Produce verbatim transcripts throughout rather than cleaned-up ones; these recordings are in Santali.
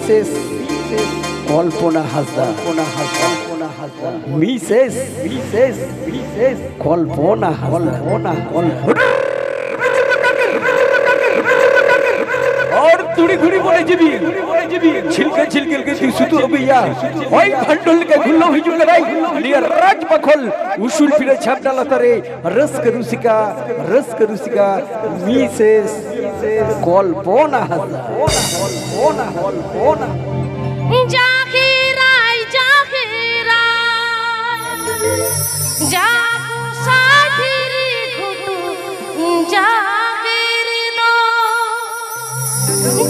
মিসেস কল্পনা হাসদা। মিসেস, মিসেস, মিসেস কল্পনা হাসদা। ᱦᱚᱲ ᱛᱩᱲᱤ ᱜᱷᱩᱲᱤ ᱢᱚᱱᱮ ᱡᱤᱣᱤ ᱪᱷᱤᱞᱠᱟᱹ ᱪᱷᱤᱞᱠᱟᱹ ᱞᱮᱠᱟ ᱛᱤ ᱥᱩᱛᱩᱜ ᱟᱹᱜᱩᱭᱟ᱾ ᱦᱚᱭ ᱵᱷᱟᱱᱰᱚ ᱞᱮᱠᱟ ᱜᱷᱩᱞᱞᱟᱹᱣ ᱦᱤᱡᱩᱜ ᱠᱟᱱᱟᱭ ᱱᱤᱭᱟᱹ ᱨᱟᱡᱽ ᱵᱟᱠᱷᱚᱞ ᱩᱥᱩᱞ ᱯᱤᱲᱟᱹ ᱪᱷᱟᱢᱰᱟ ᱞᱟᱛᱟᱨ ᱨᱮ᱾ ᱨᱟᱹᱥᱠᱟᱹ ᱨᱩᱥᱤᱠᱟ, ᱨᱟᱹᱥᱠᱟᱹ ᱨᱩᱥᱤᱠᱟ ᱢᱤᱥᱮᱥ ᱠᱚᱞᱯᱚᱱᱟ ᱦᱟᱸᱥᱫᱟ᱾ ᱠᱚᱞᱯᱚᱱᱟ, ᱠᱚᱞᱯᱚᱱᱟ᱾ ᱡᱟᱦᱮᱨᱟᱭ ᱡᱟᱦᱮᱨᱟᱭ, ᱡᱟᱜᱚ ᱥᱟᱭ ᱫᱷᱤᱨᱤ ᱜᱷᱩᱴᱩ, ᱡᱟᱦᱮᱨ ᱫᱚ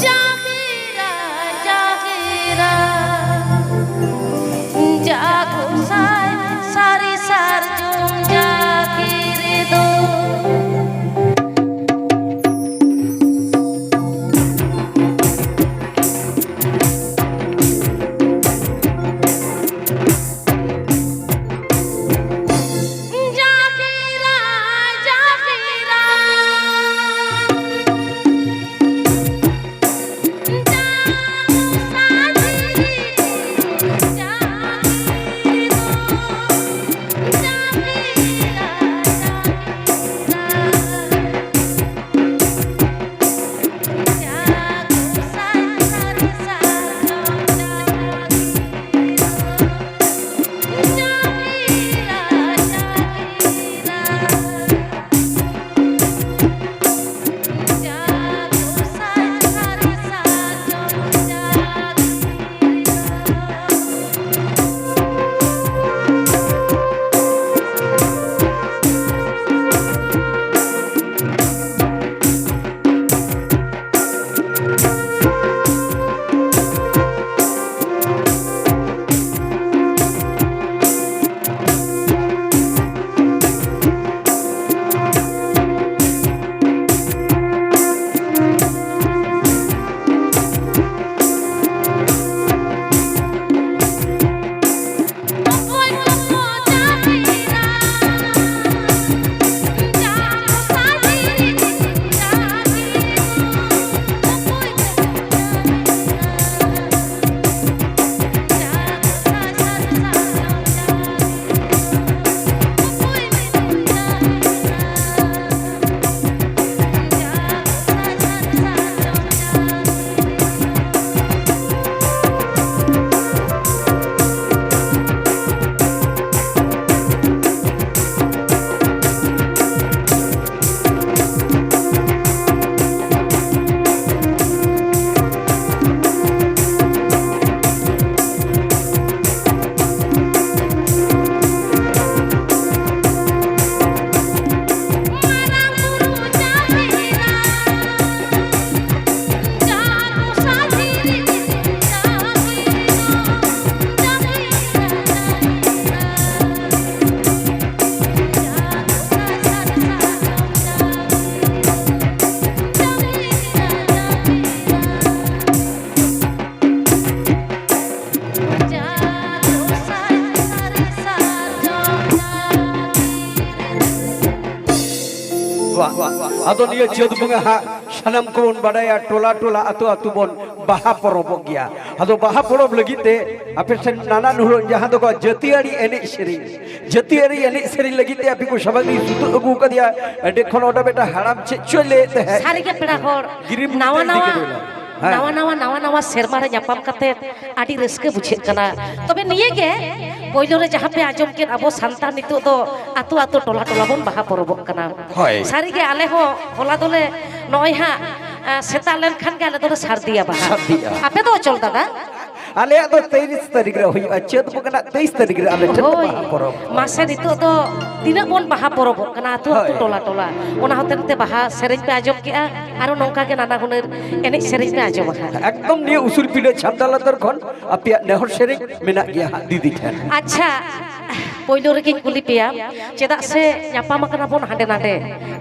ᱡᱟᱦᱮᱨᱟᱭ ᱡᱟᱦᱮᱨᱟᱭ, ᱡᱟᱜᱚ ᱥᱟᱭ ᱥᱟᱹᱨᱤ ᱥᱟᱨᱡᱚᱢ ᱡᱟᱦᱮᱨ ᱫᱚ᱾ ᱡᱟᱦᱮᱨᱟᱭ ᱡᱟᱦᱮᱨᱟᱭ, ᱟᱫᱚ ᱱᱤᱭᱟᱹ ᱪᱟᱹᱛ ᱵᱚᱸᱜᱟ ᱦᱟᱸᱜ ᱥᱟᱱᱟᱢ ᱠᱚᱵᱚᱱ ᱵᱟᱰᱟᱭᱟ, ᱴᱚᱞᱟ ᱴᱚᱞᱟ, ᱟᱹᱛᱩ ᱟᱹᱛᱩ ᱵᱚᱱ ᱵᱟᱦᱟ ᱯᱚᱨᱚᱵᱚᱜ ᱜᱮᱭᱟ᱾ ᱟᱫᱚ ᱵᱟᱦᱟ ᱯᱚᱨᱚᱵᱽ ᱞᱟᱹᱜᱤᱫ ᱛᱮ ᱟᱯᱮ ᱴᱷᱮᱱ ᱱᱟᱱᱟ ᱦᱩᱱᱟᱹᱨ ᱡᱟᱦᱟᱸ ᱫᱚᱠᱚ ᱡᱟᱹᱛᱤᱭᱟᱹᱨᱤ ᱮᱱᱮᱡ ᱥᱮᱨᱮᱧ, ᱡᱟᱹᱛᱤᱭᱟᱹᱨᱤ ᱮᱱᱮᱡ ᱥᱮᱨᱮᱧ ᱞᱟᱹᱜᱤᱫ ᱛᱮ ᱟᱯᱮ ᱠᱚ ᱥᱟᱢᱟᱝ ᱨᱤᱧ ᱥᱩᱛᱩᱜ ᱟᱹᱜᱩ ᱠᱟᱫᱮᱭᱟ᱾ ᱮᱸᱰᱮ ᱠᱷᱚᱱ ᱚᱸᱰᱮ ᱢᱤᱫᱴᱟᱝ ᱦᱟᱲᱟᱢ ᱪᱮᱫ ᱪᱚᱭ ᱞᱟᱹᱭᱮᱫ ᱛᱟᱦᱮᱸᱫ᱾ ᱥᱟᱹᱨᱤᱜᱮ ᱯᱮᱲᱟ ᱦᱚᱲ, ᱜᱤᱨᱤ ᱱᱟᱣᱟ ᱵᱩᱴᱟᱹ ᱤᱫᱤ ᱱᱟᱣᱟ, ᱠᱟᱫᱮᱭᱟ᱾ ᱦᱮᱸ᱾ ᱱᱟᱣᱟ ᱱᱟᱣᱟ, ᱱᱟᱣᱟ ᱱᱟᱣᱟ ᱥᱮᱨᱢᱟ ᱨᱮ ᱧᱟᱯᱟᱢ ᱠᱟᱛᱮ ᱟᱹᱰᱤ ᱨᱟᱹᱥᱠᱟᱹ ᱵᱩᱡᱷᱟᱹᱜ ᱠᱟᱱᱟ᱾ ᱛᱚᱵᱮ ᱱᱤᱭᱟᱹ ᱜᱮ ᱯᱳᱭᱞᱳ ᱨᱮ ᱡᱟᱦᱟᱸ ᱯᱮ ᱟᱸᱡᱚᱢ ᱠᱮᱫ, ᱟᱵᱚ ᱥᱟᱱᱛᱟᱲ ᱱᱤᱛᱚᱜ ᱫᱚ ᱟᱹᱛᱩ ᱟᱹᱛᱩ, ᱴᱚᱞᱟ ᱴᱚᱞᱟ ᱵᱚᱱ ᱵᱟᱦᱟ ᱯᱚᱨᱚᱵᱚᱜ ᱠᱟᱱᱟ᱾ ᱦᱳᱭ᱾ ᱥᱟᱹᱨᱤᱜᱮ ᱟᱞᱮ ᱦᱚᱸ ᱦᱚᱞᱟ ᱫᱚᱞᱮ, ᱱᱚᱜᱼᱚᱭ ᱦᱟᱸᱜ, ᱟ, ᱥᱮᱛᱟᱜ ᱞᱮᱱᱠᱷᱟᱱ ᱜᱮ ᱟᱞᱮ ᱫᱚᱞᱮ ᱥᱟᱹᱨᱫᱤᱭᱟ ᱵᱟᱦᱟ᱾ ᱥᱟᱹᱨᱫᱤᱜᱼᱟ᱾ ᱟᱯᱮ ᱫᱚ ᱚᱪᱚᱞ ᱫᱟᱫᱟ? ᱟᱞᱮᱭᱟᱜ ᱫᱚ ᱛᱮᱭᱤᱥ ᱛᱟᱹᱨᱤᱠᱷ ᱨᱮ ᱦᱩᱭᱩᱜᱼᱟ, ᱪᱟᱹᱛ ᱵᱚᱸᱜᱟ ᱨᱮᱱᱟᱜ ᱛᱮᱭᱤᱥ ᱛᱟᱹᱨᱤᱠᱷ ᱨᱮ ᱟᱞᱮ ᱴᱷᱮᱱ ᱫᱚ ᱦᱳᱭ᱾ ᱵᱟᱦᱟ ᱯᱚᱨᱚᱵᱽ᱾ ᱢᱟᱥᱮ, ᱱᱤᱛᱚᱜ ᱫᱚ ᱛᱤᱱᱟᱹᱜ ᱵᱚᱱ ᱵᱟᱦᱟ ᱯᱚᱨᱚᱵᱚᱜ ᱠᱟᱱᱟ ᱟᱹᱛᱩ ᱟᱹᱛᱩ, ᱦᱳᱭ᱾ ᱴᱚᱞᱟ ᱴᱚᱞᱟ᱾ ᱚᱱᱟ ᱦᱚᱛᱮ ᱛᱮ ᱵᱟᱦᱟ ᱥᱮᱨᱮᱧ ᱯᱮ ᱟᱸᱡᱚᱢ ᱠᱮᱜᱼᱟ, ᱟᱨᱚ ᱱᱚᱝᱠᱟ ᱜᱮ ᱱᱟᱱᱟ ᱦᱩᱱᱟᱹᱨ ᱮᱱᱮᱡ ᱥᱮᱨᱮᱧ ᱯᱮ ᱟᱸᱡᱚᱢᱟ ᱦᱟᱸᱜ᱾ ᱮᱠᱫᱚᱢ ᱱᱤᱭᱟᱹ ᱩᱥᱩᱞ ᱯᱤᱸᱰᱟᱹ ᱪᱷᱟᱢᱰᱟ ᱞᱟᱛᱟᱨ ᱠᱷᱚᱱ ᱟᱯᱮᱭᱟᱜ ᱱᱮᱦᱚᱨ ᱥᱮᱨᱮᱧ ᱢᱮᱱᱟᱜ ᱜᱮᱭᱟ ᱦᱟᱸᱜ ᱫᱤᱫᱤ ᱴᱷᱮᱱ᱾ ᱟᱪᱪᱷᱟ, ᱯᱳᱭᱞᱳ ᱨᱮᱜᱮᱧ ᱠᱩᱞᱤ ᱯᱮᱭᱟ, ᱪᱮᱫᱟᱜ ᱥᱮ ᱧᱟᱯᱟᱢ ᱟᱠᱟᱱᱟ ᱵᱚᱱ ᱦᱟᱸᱰᱮ ᱱᱟᱰᱮ,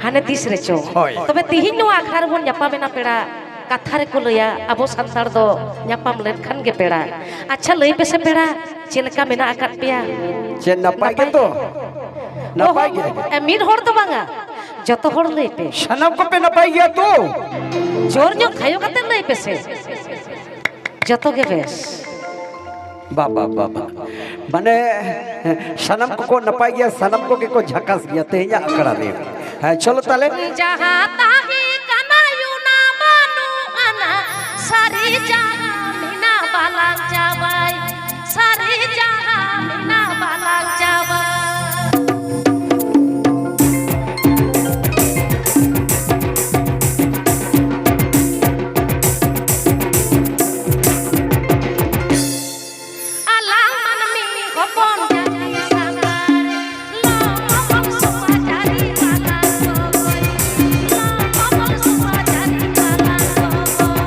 ᱦᱟᱱᱮ ᱛᱤᱥ ᱨᱮᱪᱚ᱾ ᱦᱳᱭ᱾ ᱛᱚᱵᱮ ᱛᱤᱦᱤᱧ ᱱᱚᱣᱟ ᱟᱠᱷᱲᱟ ᱨᱮᱵᱚᱱ ᱧᱟᱯᱟᱢ ᱮᱱᱟ ᱯᱮᱲᱟ, ᱠᱟᱛᱷᱟ ᱨᱮᱠᱚ ᱞᱟᱹᱭᱟ, ᱟᱵᱚ ᱥᱟᱱᱛᱟᱲ ᱫᱚ ᱧᱟᱯᱟᱢ ᱞᱮᱱᱠᱷᱟᱱ ᱜᱮ ᱯᱮᱲᱟ᱾ ᱟᱪᱪᱷᱟ, ᱞᱟᱹᱭ ᱯᱮᱥᱮ ᱯᱮᱲᱟ, ᱪᱮᱫ ᱞᱮᱠᱟ ᱢᱮᱱᱟᱜ ᱟᱠᱟᱫ ᱯᱮᱭᱟ? ᱪᱮᱫ, ᱱᱟᱯᱟᱭ ᱱᱟᱯᱟᱭ ᱜᱮᱛᱚ? ᱜᱮ? ᱱᱟᱯᱟᱭ ᱚᱦᱚ, ᱜᱮ᱾ ᱮ, ᱢᱤᱫ ᱦᱚᱲ ᱫᱚ ᱵᱟᱝᱟ, ᱡᱚᱛᱚ ᱦᱚᱲ ᱞᱟᱹᱭ ᱯᱮ᱾ ᱥᱟᱱᱟᱢ ᱠᱚᱯᱮ ᱱᱟᱯᱟᱭ ᱜᱮᱭᱟ ᱛᱚ? ᱡᱳᱨ ᱧᱚᱜ ᱠᱷᱟᱭᱚ ᱠᱟᱛᱮ ᱞᱟᱹᱭ ᱯᱮᱥᱮ᱾ ᱡᱚᱛᱚ ᱜᱮ ᱵᱮᱥ᱾ ᱵᱟ, ᱵᱟ, ᱵᱟ, ᱵᱟ᱾ ᱢᱟᱱᱮ, ᱥᱟᱱᱟᱢ ᱠᱚᱠᱚ ᱱᱟᱯᱟᱭ ᱜᱮᱭᱟ, ᱥᱟᱱᱟᱢ ᱠᱚᱜᱮ ᱠᱚ ᱡᱷᱟᱠᱟᱥ ᱜᱮᱭᱟ ᱛᱮᱦᱮᱧᱟᱜ ᱟᱠᱷᱲᱟ ᱨᱮ᱾ ᱦᱮᱸ, ᱪᱚᱞᱚ ᱛᱟᱦᱞᱮ᱾ ᱡᱟᱦᱟᱸ ᱛᱟᱦᱮᱸ ᱠᱟᱱᱟ ᱚᱱᱟ ᱵᱟᱹᱱᱩᱜ ᱟᱱᱟ, ᱥᱟᱹᱨᱤ ᱡᱟᱦᱟᱸ ᱢᱮᱱᱟᱜ ᱵᱟᱞᱟᱝ ᱪᱟᱵᱟᱭ, ᱥᱟᱹᱨᱤ ᱡᱟᱦᱟᱸ ᱢᱮᱱᱟᱜ ᱵᱟᱞᱟᱝ ᱪᱟᱵᱟᱭ᱾ ᱟᱞᱟᱝ ᱢᱟᱹᱱᱢᱤ ᱦᱚᱯᱚᱱ ᱡᱟᱹᱛᱤ ᱥᱟᱱᱛᱟᱲ, ᱞᱚ ᱦᱚᱯᱚᱱ ᱥᱚᱢᱟᱡᱽ ᱟᱹᱨᱤ ᱯᱟᱞᱟᱣ ᱫᱚᱵᱚᱱ, ᱞᱚ ᱦᱚᱯᱚᱱ ᱥᱚᱢᱟᱡᱽ ᱟᱹᱨᱤ ᱯᱟᱞᱟᱣ ᱫᱚᱵᱚᱱ᱾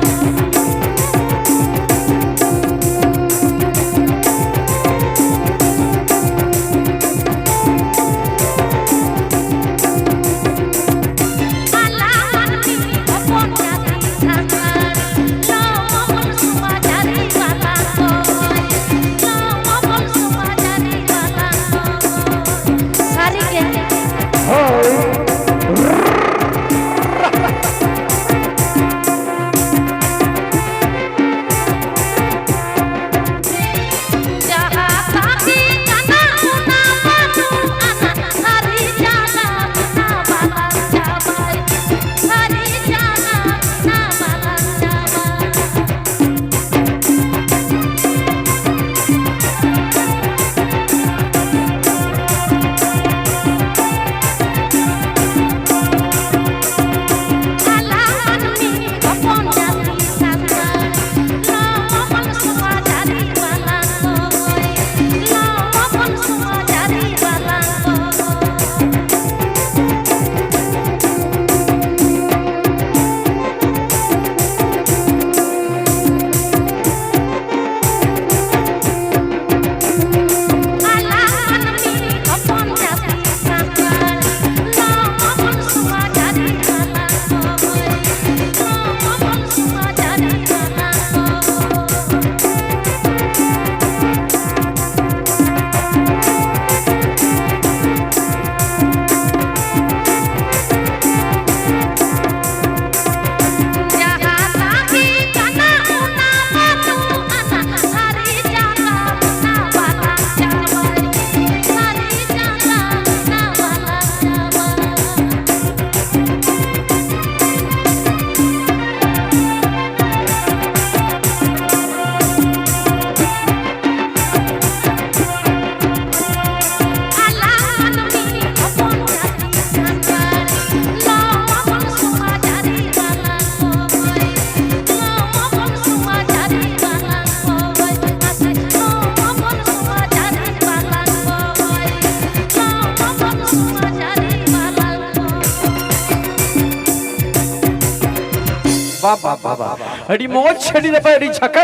ᱵᱟᱵᱟ, ᱵᱟᱵᱟ, ᱟᱹᱰᱤ ᱢᱚᱡᱽ, ᱟᱹᱰᱤ ᱱᱟᱯᱟᱭ, ᱟᱹᱰᱤ ᱡᱷᱟᱠᱟᱥ᱾